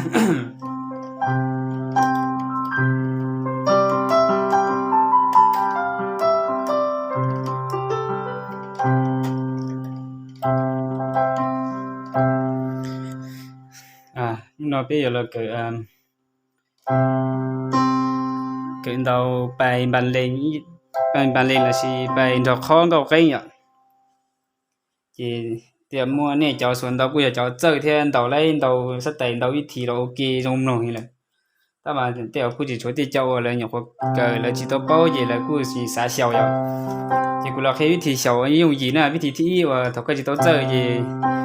Hnub no peb yuav los kawm, kawm ntaus pais npas lees, pais npas lees lossis pais nrog qhob Nkauj Qeeb yom. Ces tias muaj nej cov xuas ntau kuj yog cov txawj thiab ntaus laib ntau, xab tais ntau vib thim los ua ke zoo mloog li lawm. Tab mas tej uas kuj tsis tshuav tej cov uas lawv nyuam qhuav kawm lawv tsis tau paub ces lawv kuj xav xyaum yom. Ces kuv los qhia vib thim xyaum yooj yim na, vib thim thib ib uas thaum koj tsis tau txawj ces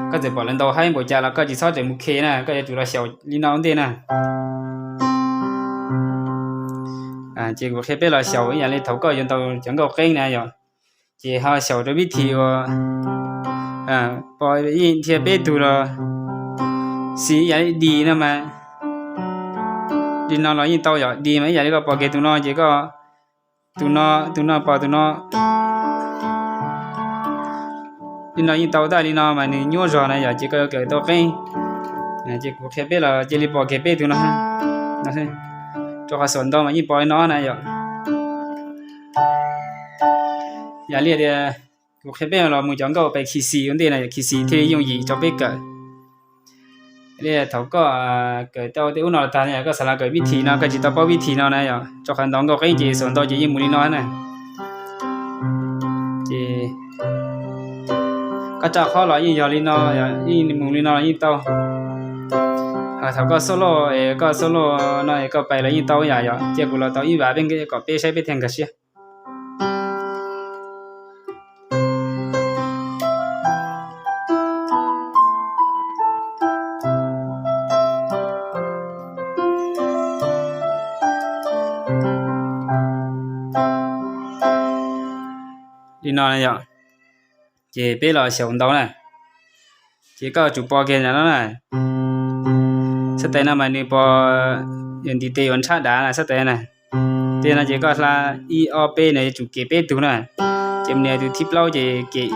koj txawm pom lawv ntaus haib npaum cas los koj tsis txhob rawm mus khe na, koj yuav tsum los xyaum li no ua ntej na. Ces kuv qhia peb los xyaum ib yam li thaum koj yuav ntaus cov Nkauj Qeeb na yom. Ces ho xyaum rau vib thim uas pos yeej dhia peb tug los xis ib yam li di no mas, li no los yeej tau yom, di mas ib yam li koj pos kiag tus no ces koj, tus no, tus no pos tus no, li no yeej tau tab li no mas nws nyuaj zog na yom, ces koj yuav kawm tau qeeb. Ces kuv qhia peb los cia li pos kiag peb tug no, rau qhov xuas ntau mas yeej pos li no na yom. Yam li tias kuv qhia peb los mus cov nkauj pais khi xis ua ntej na, khi xis thiaj li yooj yim rau peb kawm. Li thaum koj kawm tau tej ub no los tag, koj xav los kawm vib thim no koj tsis tau paub vib thim no na yom, rau qhov ntaus nkauj qeeb ces xuas ntau ces yeej mus li no na. Ces koj tsa qhob los yeej yog li no, yeej mus li no los yeej tau. Thaum koj xauj lauj, koj xauj lauj no es koj pais los yeej tau ib yam yom. Cia kuv los tau ib vam peb kom peb saib peb thiaj nkag siab. Li no yom, ces peb los xyaum ntau na. Ces koj tsum pos kiag no na. Xab tais no mas nws pos yuav ntiv tes yuav ntshab dav na xab tais na. Tej no ces koj hla ib ob peb no yuav tsum kem peb tug na. Ces nias tus thib plaub ces kem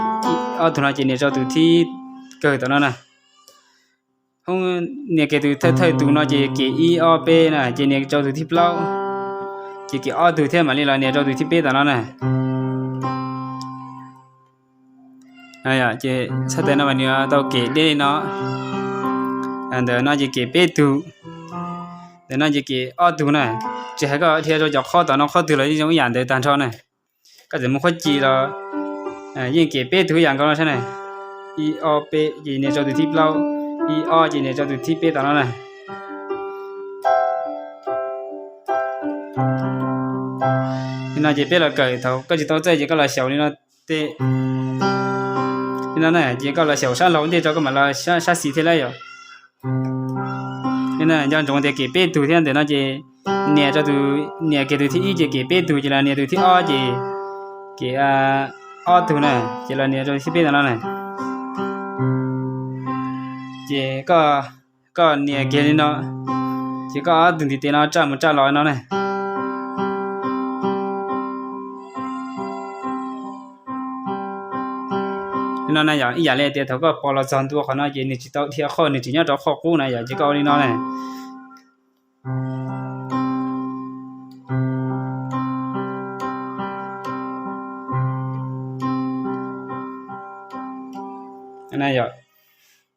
ob tug no ces nias rau tus thib kawg tom no na. Hoob, nias kiag tus thawj thawj tus no ces kem ib ob peb na, ces nias rau tus thib plaub, ces kem ob tug thiab mam li los nias rau tus thib peb tom no na. Ces xab tais no mas nws tau kem deb li no. Ntawm no ces kem peb tug, ntawm no ces kem ob tug na. Tsis hais koj dhia rau cov qhob tom no qhob twg los yeej zoo ib yam ntawd tag nrho na. Koj txawm mus qhuab ci los yeej kem peb tug ib yam nkaus no saib na. Ib ob peb ces nias rau tus thib plaub, ib ob ces nias rau tus thib peb tom no na. Li no ces peb los kawm, thaum koj tsis tau txawj ces koj los xyaum li no tej. Li no na ces koj los xyaum sab laug ntej rau koj mam los sab xis thiab lauj yom. Nco ntsoov tias kem peb tug thiab, ntawm no ces nias rau tus, nias kiag tus thib ib ces kem peb tug ces los nias tus thib ob ces kem ob tug na, ces los nias rau thib peb tom no na. Ces koj nias kiag li no, ces koj ob tug ntiv tes no tsaj mus tsaj los no na. Li no na yom, ib yam li tias thaum koj pos los txog ntua qhov no ces nws tsis tau dhia qhoj, nws tseem nyob rau qhoj qub na yom, ces koj ua li no na.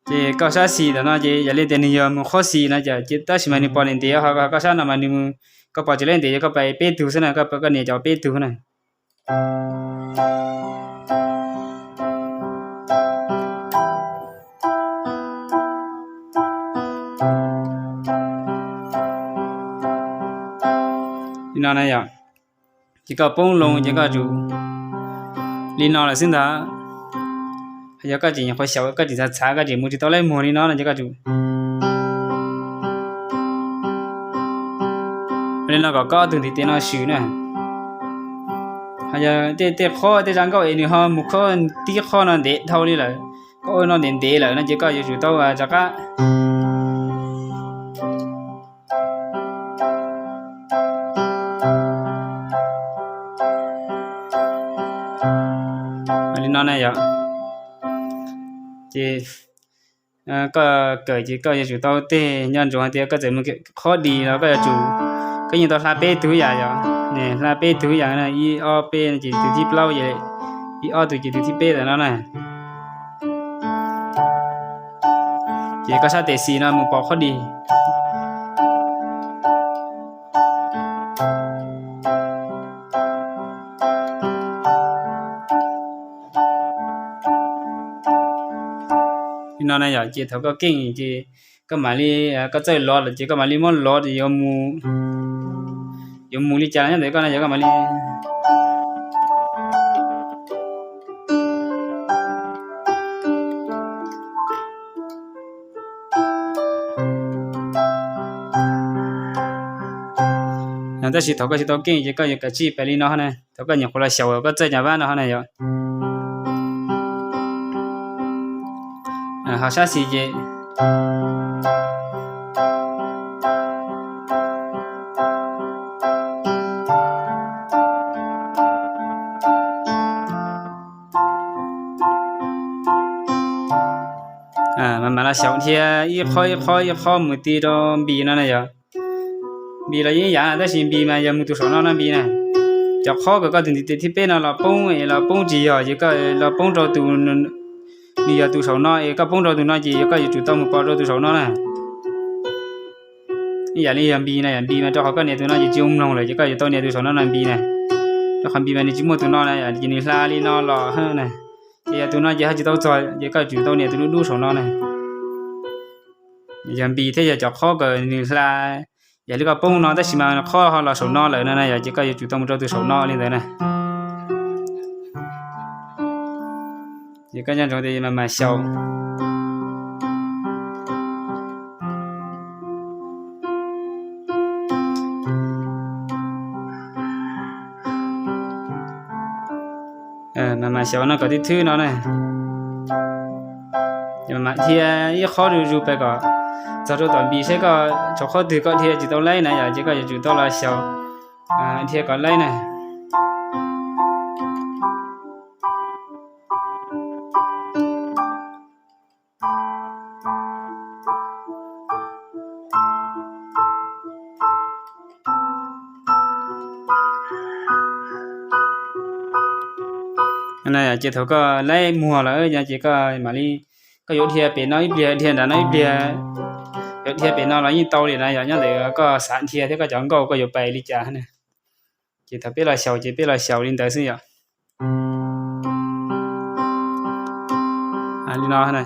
Ces koj sab xis tom no ces yam li tias nws yog mus qhob xis no ces tab sis mas nws pos ntev ntev, ho koj sab no mas nws, koj pos tsis laib ntev ces koj pais peb tug xwb na, koj nias cov peb tug na. Li no na yom, ces koj poob loo ces koj tsum li no lawm xwb ntag. Yog koj tseem nyuam qhuav xyaum koj tseem txhav txhav koj tseem mus tsis tau laib muag li no no ces koj tsum li no kom koj ob tug ntiv tes no swm na. Yog tej qhob tej zaj nkauj es nws ho mus khob tib qhob no ntev dhau li lawm, koj ua no ntev ntev lawm no ces koj yuav tsum tau rov qab li no na yom. Ces koj kawm ces koj yuav tsum tau tej nco ntsoov hais tias koj txawm mus qhob dis los koj yuav tsum, koj yeej tau hla peb tug yam yom, hla peb tug yam, ib ob peb no ces tus thib plaub, ib ob tus ces tus thib peb ntawm no na. Ces koj sab tes xis no mus pov qhob dis. Li no na yom, ces thaum koj keej ces koj mam li, koj txawj lov lawm ces koj mam li muab lov, yuav mus li cas los nyob ntawm koj na yom, koj mam li Tab sis thaum koj tsis tau keej ces koj yuav kav tsij pais li no na, thaum koj nyuam qhuav los xyaum koj txawj nyas vab no na yom. Ho sab xis ces mam mam los xyaum dhia ib qhob ib qhob ib qhob mus ti rau npis no na yom. Npis los yeej ib yam tab sis npis mas yog mus tus saum no no npis na. Cov qhob uas koj tus ntiv tes thib peb no los poob es los poob tsis yog, ces koj los poob rau tus, nws yog tus saum no es koj poob rau tus no ces koj yuav tsum tau mus pov rau tus saum no na. Ib yam li yog npis na, yog npis mas rau qhov koj nias tus no ces tsis ua mloog lawm ces koj yuav tau nias tus saum no no npis na. Rau qhov npis mas nws tsis muaj tus no na, ces nws hla li no los na. Ces yog tus no ces ho tsis tau txog ces koj yuav tsum tau nias tus dub dub saum no na. Yog npis thiab yog cov qhob uas nws hla, yog li koj poob no tab sis mas qhob ho los saum no lawm no na yom, ces koj yuav tsum tau mus rau tus saum no li ntawd na. Ces koj nco ntsoov tias mas mas xyaum. Mas mas xyaum no kom tib thwb no na. Mam dhia ib qhob zuj zus pais kom txog rau tom npis, saib koj tshuav qhob twg koj dhia tsis tau laib na yom, ces koj yuav tsum tau los xyaum dhia kom laib na. Ces thaum koj laib muag lawm ces koj mam li, koj yuav dhia pem no ib pliag, dhia nram no ib pliag, yuav dhia pem no los yeej tau li na yom, nyob ntawm koj xav dhia thiab koj cov nkauj koj yuav pais li cas na. Ces thaum peb los xyaum ces peb los xyaum li ntawd xwb yom. Li no na,